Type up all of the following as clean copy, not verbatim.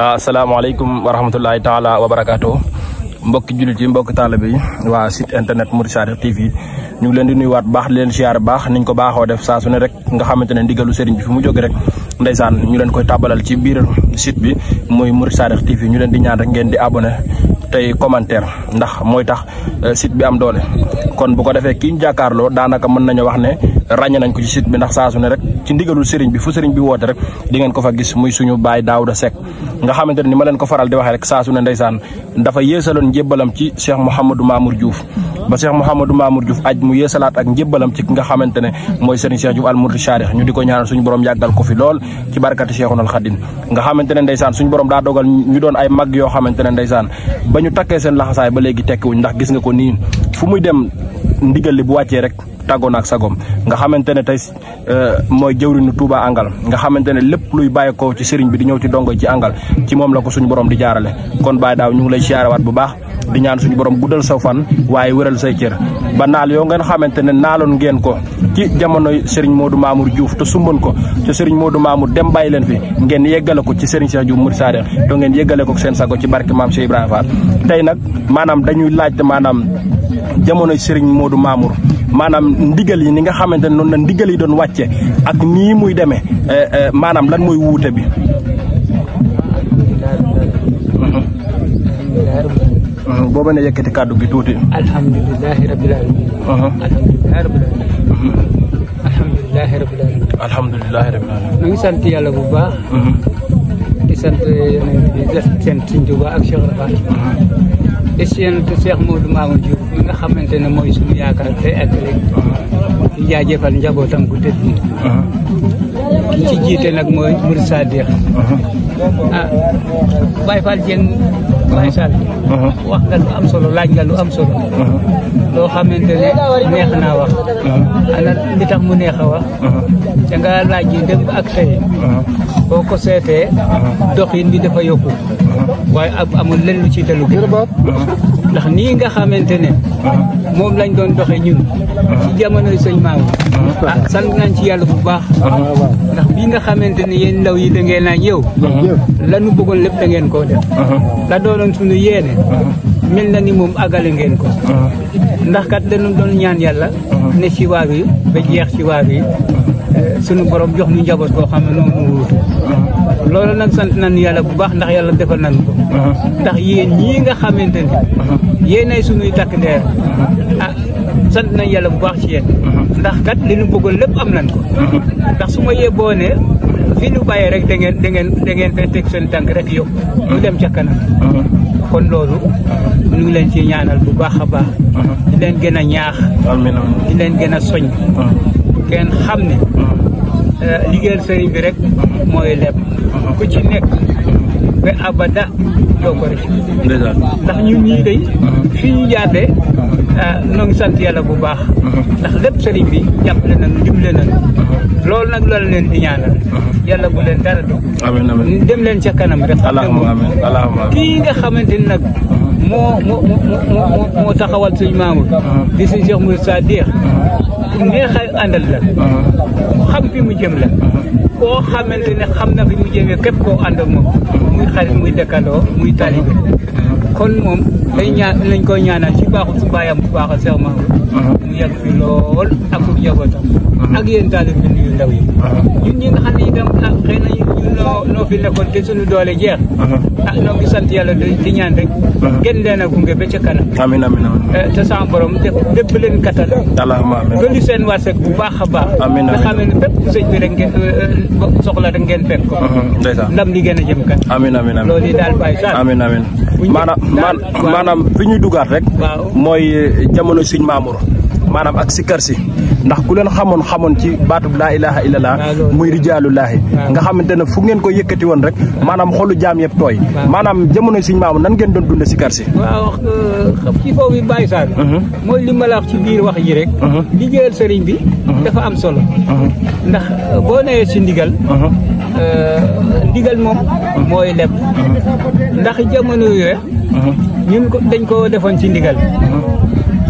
asalaamaaleykum wa rahmatullahi taala wa barakaatu mbokki jullit yi mbokki taalibe yi waa site internet Mouride Sadikh TV ñu ngi leen di nuyuwaat baax di leen siyaar baax niñ ko baaxoo def saa su ne rek nga xamante ne ndigalu sëriñ bi fi mu jóge rek ndeysaan ñu leen koy tàbbalal ci biir site bi muy Mouride Sadikh TV ñu leen di ñaan rek ngeen di abonné tey commentaire ndax mooy tax site bi am doole kon bu ko defee kii ñu jàkkaarloo daanaka mën nañu wax ne ràññe nañ ko ci site bi ndax saa su ne rek ci ndigalul sëriñ bi fu sëriñ bi woote rek di ngeen ko fa gis muy suñu baay Daouda Seck nga xamante ne ni ma leen ko faral di waxee rek saa su ne ndeysaan dafa yeesaloon njébbalam ci Cheikh Mouhamadou Mamour Diouf ba Cheikh Mouhamadou Mamour Diouf aj mu yeesalaat ak njébbalam ci ki nga xamante ne mooy sëriñ Cheikh Diouf al Mouride Sadikh ñu di ko ñaanal suñu borom yàggal ko fi lool ci barkati Cheikhul Khadim nga xamante ne ndeysaan suñu borom daa dogal ñu doon ay mag yoo xamante ne ndeysaan ba ñu takkee seen laxasaay ba léegi tekkiwuñ ndax gis nga ko nii fu muy dem ndigal li bu wàccee rek tàggoon ak sagom nga xamante ne tey mooy jëwriñu Touba Angal nga xamante ne lépp luy bàyyi ko ci sëriñ bi di ñëw ci dongo ci Angal ci moom la ko suñu borom di jaarale kon Baye Daaw ñu ngi lay siyaarewaat bu baax di ñaan suñu borom guddal sa fan waaye wéral say cër ba naal yoo ngeen xamante ne naaloon ngeen ko ci jamonoy Serigne Modou Mamour Diouf te sumboon ko te Serigne Modou Mamour dem bàyyi leen fi ngeen yeggale ko ci Serigne Cheikh Diouf Mouride Sadikh te ngeen yeggale ko seen sago ci barke Maam Cheikh Ibrahima Fall tey nag maanaam dañuy laajte maanaam jamonoy Serigne Modou Mamour maanaam ndigal yi ni nga xamante ne noonu la ndigal yi doon wàcce ak nii muy demee maanaam lan mooy wuute bi. booba ne yëkkati kàddu gi tuuti. alhamdulilahi rabbil alamin. alhamdulilahi rabbil alamin. alhamdulilahi rabbil alamin. alhamdulilahi rabbil alamin. ñu ngi sant yàlla bu baax. di sant yonent bi di sant Sëriñ Tuubaa ak Cheikh Rafaal. di sant Cheikh Modou Mamour Diouf mi nga xamante ne mooy suñu yaakaar tey ak léegi. di jaajëfal njabootam gu tëdd bi. ki ci jiite nag mooy Mouride Sadikh. Baye Fall Dieng Baye Sall. wax nga lu am solo laaj nga lu am solo. loo xamante ne neex naa wax. ana li tax mu neex a wax. te nga laaj yi dem ak tey. boo ko seetee. doxin bi dafa yokku. waaye amul lenn lu ci telu gi. ndax nii nga xamante ne. moom lañ doon doxe ñun. ci jamonoy sëñ Mamour. sant nañ ci yàlla bu baax. ndax bii nga xamante ne yéen ndaw yi da ngeen a ñëw. lanu bëggoon lépp da ngeen koo def. la doonoon suñu yéene. mel na ni moom àggale ngeen ko. ndax kat dañu doon ñaan yàlla. ne ci waar yi ba jeex ci waar yi. sunu borom jox ñu njaboot koo xam ne noonu mu wuutu. loolu nag sant nañu yàlla bu baax ndax yàlla defal nañu ko. ndax yéen ñii nga xamante ne. yéenay sunuy takk ndeer. sant nañ yàlla bu baax ci yéen. ndax kat li nu bëggoon lépp am nañ ko. ndax su ma yeboo ne fi nu bàyyee rek da ngeen fay teg seen tànk rek yóbbu. ñu dem ca kanam. kon loolu ñu ngi leen ci ñaanal bu baax a baax. di leen gën a ñaax. di leen gën a soñ. kenn xam ne liggéeyal sëriñ bi rek mooy lépp. ku ci nekk ba abada doo ko rek. ndax ñun ñii day fii ñu jaaree noo ngi sant yàlla bu baax. ndax lépp sëriñ bi jàppale nañu dimbale nañu. loolu nag loolu leen di ñaanal. yàlla bu leen dara doon. amiin amiin dem leen ca kanam rek. allahumma amiin allahumma amiin. kii nga xamante ni nag moo taxawal suñu Mamour. di suñu Cheikh Mouride Sadikh. ku neex a àndal la. xam fi mu jëm la. koo xamante ne xam na fi mu jëmee képp koo ànd ak moom. muy xarit muy dëkkandoo muy taalibe. kon moom lañ koy ñaanal ci baaxul su baayam bu baax a Cheikh Mamour. mu yàgg fi lool ak ku njabootam. ak yéen taalibe yu ndaw yi. ñun ñi nga xam ne itam xëy na ñun noo fi nekkoon te suñu doole jeex. noo ngi sant yàlla di ñaan rek. gën leen a gunge ba ca kanam. amiin amiin amiin. te sama borom def leen kattan. allahumma amiin. dolli seen warseeg bu baax a baax. amiin nga xam ne bépp sëñ bi rek ngeen soxla rek ngeen fekk ko. ndam li gën a jëm kan. amiin amiin amiin. loolu yi daal bàyyi sax. amiin amiin. maanaam fi ñuy dugaat rek. waaw mooy jamono sëñ Mamour. maanaam ak sikkar si ndax ku leen xamoon ci baatub laa ilaha illallah muy rijaalullaahi nga xamante ne fu ngeen ko yëkkati woon rek maanaam xolu jaam yëpp tooy maanaam jamono sëñ Mamour nan ngeen doon dunde sikkar si. waaw xam ci foofu yi bàyyi saal mooy li ma la wax ci biir wax ji rek. liggéeyal sëriñ bi dafa am solo. ndax boo nee si ndigal. ndigal moom mooy lépp. ndax jamono yooyu ñun dañ ko defoon ci ndigal.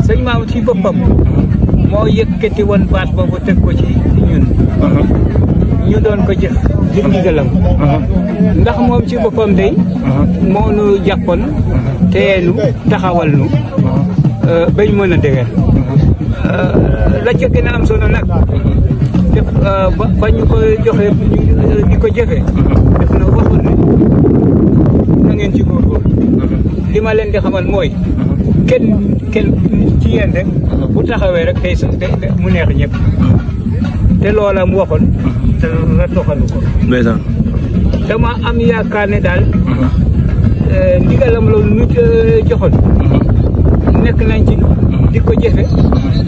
sëñ Mamour ci boppam moo yëkkati woon baat boobu teg ko ci ñun. ñu doon ko jëf ngir ndigalam ndax moom ci boppam day moo nu jàppoon teenu taxawal nu bañ mën a dëgër la ca gën a am solo nag def ba ñu ko joxe di ko jëfe def na waxoon ne na ngeen ci góorgóor li ma leen di xamal mooy kenn ci yéen rek bu taxawee rek tey mu neex ñëpp te loola mu waxoon te la toxalu ko dama am yaakaar ne daal ndigalam loolu nu joxoon nekk nañ ci di ko jëfe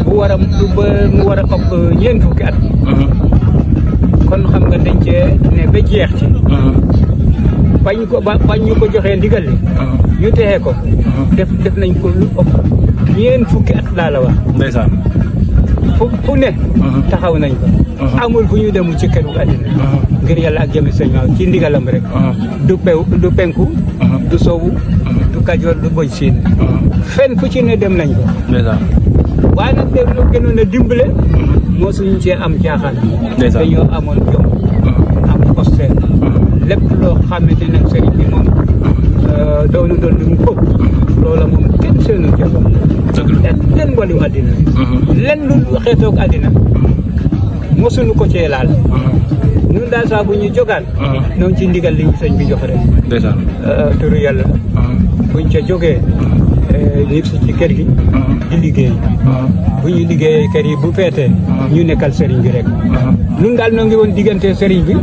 mu war a ëpp ñeent fukki at kon xam nga dañ cee ne ba jeex ci bañ ñu ko joxee ndigal li ñu texee ko def nañ ko lu ëpp ñeent fukki at laa la wax ndeysaan fu ne taxaw nañ ko amul fu ñu demul ci këru àddina ngir yàlla ak jëmi sëñ Maam ci ndigalam rek du penku du sowu du kajoor du boj siin fenn fu ci ne dem nañ ko waaye nag def lu gënoon a dimbale moo suñu cee am caaxaan dañoo amoon jom am poste lépp loo xamante ne sëriñ bi moom doonu doon lu mu foof loola moom kenn seenu jafam len waliw àddina len lu xeetoog àddina mosuñu ko cee laal ñun daal saa bu ñu jogaan noonu ci ndigal li ñu sëñ bi jox rek turu yàlla buñ ca jógee ñib si ci kër gi di liggéey bu ñu liggéeyee kër yi bu feetee ñu nekkal sëriñ bi rek ñun daal noo ngi woon diggante sëriñ bi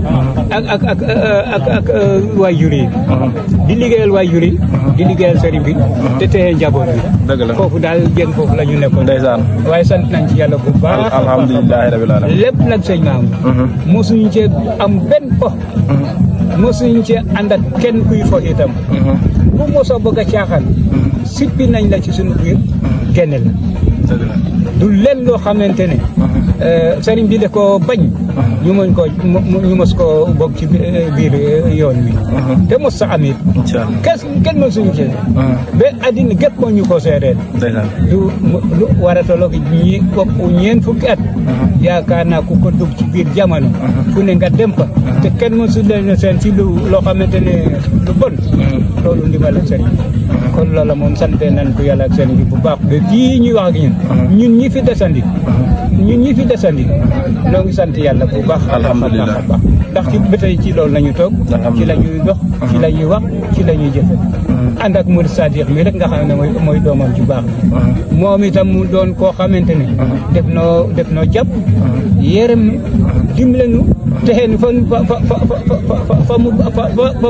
ak waajur yi di liggéeyal waajur yi di liggéeyal sëriñ bi te teye njaboot bi foofu daal jën foofu la ñu nekkoon ndeysaan waaye sant nañ ci yàlla bu baax alhamdulilah rabbil alamin lépp nag sëñ Maam mosuñu cee am benn po mosuñu cee ànd ak kenn kuy fo itam bu mosoo bëgg a caaxaan sippi nañ la ci suñu biir génne la du leen loo xamante ne sëriñ bi da ko bañ ñu mos ko bokk ci biir yoon wi te mos sa amit kenn mosuñu ci ba àddina gépp moo ñu ko seereen lu war a tolloog ñeent fukki at yaakaar naa ku ko dugg ci biir jamono fu ne nga dem fa te kenn mosu leen seen ci loo xamante ne lu bon loolu ndimbal ak sëriñ kon loola moom sante nañ ko yàlla ak sëriñ bi bu baax ba fii ñuy wax ak ñun ñi fi desandi noo ngi sant yàlla bu baax alhamdulilah ndax ci ba tey ci loolu lañu toog ci la ñuy dox ci la ñuy wax ci la ñuy jëfe ànd ak Murid Sadiq mi rek nga xam ne mooy doomam ju baax moom itam mu doon koo xamante ne def noo jàpp yërëm dimbale nu texee nu fa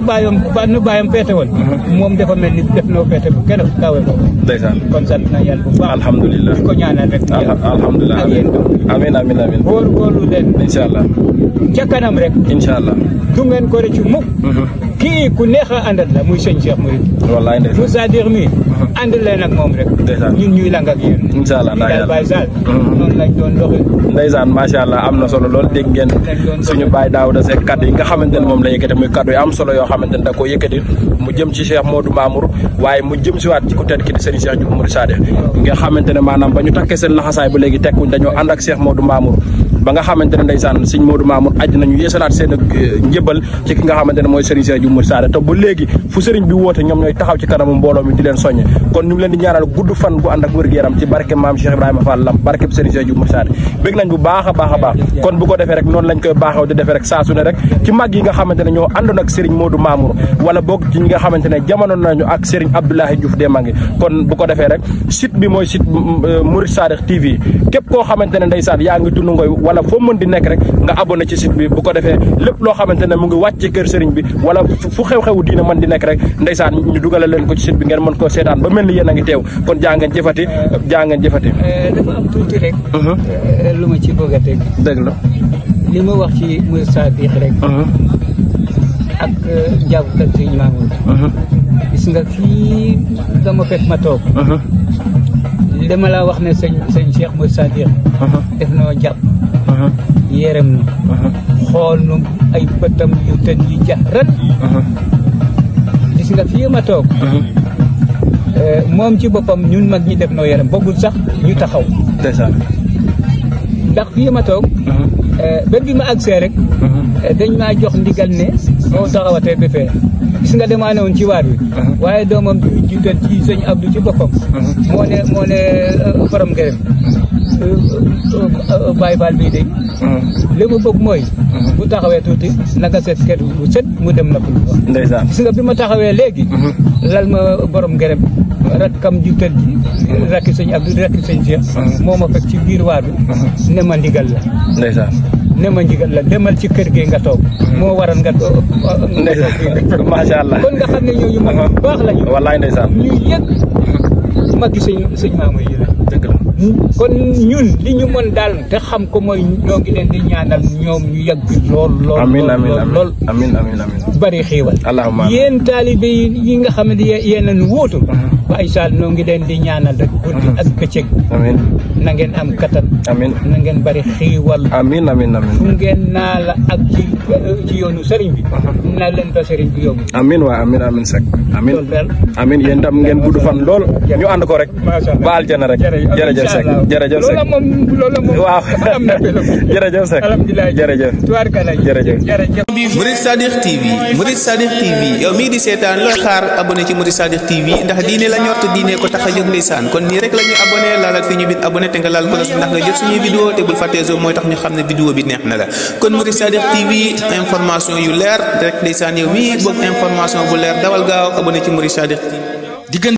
bàyyam feete woon moom dafa mel ni def noo feete bu kenn kawe ko kon sant na yàlla bu baax alhamdulilah di ko ñaanal rek alhamdulilah ak yéen amiin góorgóorlu leen incha allah ca kanam rek incha allah du ngeen ko rëccu mukk kii ku neex a àndal la muy sëñ Cheikh Mouride wallaay ndeysaan c'est-à-dire mi ànd leen ak moom rek ñun ñuy lang ak yéen incha allah daal Baye Sall noonu lañ doon doxee ndeysaan macha allah am na solo lool dégg ngeen suñu Baye Daouda Seck kaddu yi nga xamante ne moom la yëkkati muy kaddu yi am solo yoo xamante ne da koo yëkkati mu jëm ci Cheikh Modou Mamour waaye mu jëm si waat ci ku tedd ki di Serigne Cheikh Diouf Mouride Sadiq nga xamante ne maanaam ba ñu takkee seen laxasaay ba léegi tekkuñ dañoo ànd ak Cheikh Modou Mamour ba nga xamante ne ndeysaan Serigne Modou Mamour aj nañu yeesalaat seen njëbal ci ki nga xamante ne mooy Serigne Cheikh Diouf Mouride Sadiq te ba léegi fu Serigne bi woote ñoom ñooy taxaw ci kanamu mbooloo mi di leen soññe kon ñu ngi leen di ñaanal gudd fan bu ànd ak wér-gu-yaram ci barke maam Cheikh Ibrahima Fall Lam barke Serigne Cheikh Diouf Mouride Sadiq bëgg nañ bu baax a baax a baax kon bu ko defee rek noonu lañ koy baaxaw di defee rek saa su ne rek ci mag yi nga xamante ne ñoo àndoon ak Serigne Modou Mamour wala boog ci ñi nga xamante ne jamono nañu ak Serigne Abdoulaye Diouf Demangi kon bu ko defee rek site bi mooy site Mouride Sadiq TV képp koo xamante ne ndeysaan yaa ngi tund ngoy wala foo mën di nekk rek nga abonné ci site bi bu ko defee lépp loo xamante ne mu ngi wàcc ci kër Serigne bi wala fu xew-xewu diina mën di nekk rek ndeysaan ñu dugale leen ko ci site bi ngeen mën koo seetaan ba mel ni yéen a ngi teew kon jaa ngeen jëfati dafa am tuuti rek lu ma ci bëgg a teg dëgg la li ma wax ci Mouride Sadiq rek ak jàppkat Serigne Mamour gis nga fii dama fekk ma toog dama la wax ne sëñ Cheikh Mouride Sadiq def noo jàpp yérem nu xool nu ay bëtam yu tën yi jarat gis nga fii ma toog moom ci boppam ñun mag ñi def noo yérem bëggul sax ñu taxaw ndax fii ma toog ba bi ma agsee rek dañ maa jox ndigal ne moo taxawatee ba fee gis nga damaa ne woon ci waar wi waaye doomam bi jiital ci sëñ Abdou ci boppam moo ne borom ngërëm Baye Fall bii de li mu bëgg mooy bu taxawee tuuti naka seet kër bu set mu dem na ko ndeysaan gis nga bi ma taxawee léegi lal ma borom ngërëm rakkam ji tëdd rakki sëñ Abdou rakki sëñ Cheikh moo ma fekk ci biir waar bi ne ma ndigal la ndeysaan ne ma ndigal la demal ci kër gi nga toog moo waral nga toog macha allah kon nga xam ne ñooñu mag bu baax lañu wallaay ndeysaan ñu yëg magi sëñ maamu yi la dëgg la kon ñun li ñu mën daal te xam ko mooy ñoo ngi leen di ñaanal ñoom ñu yàgg lool amiin amiin bari xiiwal allahumma yéen taalibe yi nga xam ne yéen a nu wóotu Baye Sall noo ngi leen di ñaanal rek guddi ak bëccëg amiin na ngeen am kattan amiin na ngeen bari xiiwal amiin fu ngeen naa la ak ci yoonu sëriñ bi na leen ba sëriñ bi yóbbu amiin waay amiin Seck amiin yéen tam ngeen gudd fan lool ñu ànd ko rek ba aljana rek jërëjëf Seck jërëjëf Seck loolu moom waaw am na jërëjëf Seck jërëjëf Murid Sadiq TV yow mii di seetaan looy xaar abonné ci Murid Sadiq TV ndax diine la ñor te diine ko tax a jóg ndeysaan kon nii rek la ñuy abonné laalal fi ñu bind abonné te nga laal cloche ndax nga jot suñuy vidéo te bul fàttee zo mooy tax ñu xam ne vidéo bi neex na la kon Murid Sadiq TV information yu leer rek ndeysaan yow mii bëgg information bu leer dawal gaaw abonné ci Murid Sadiq TV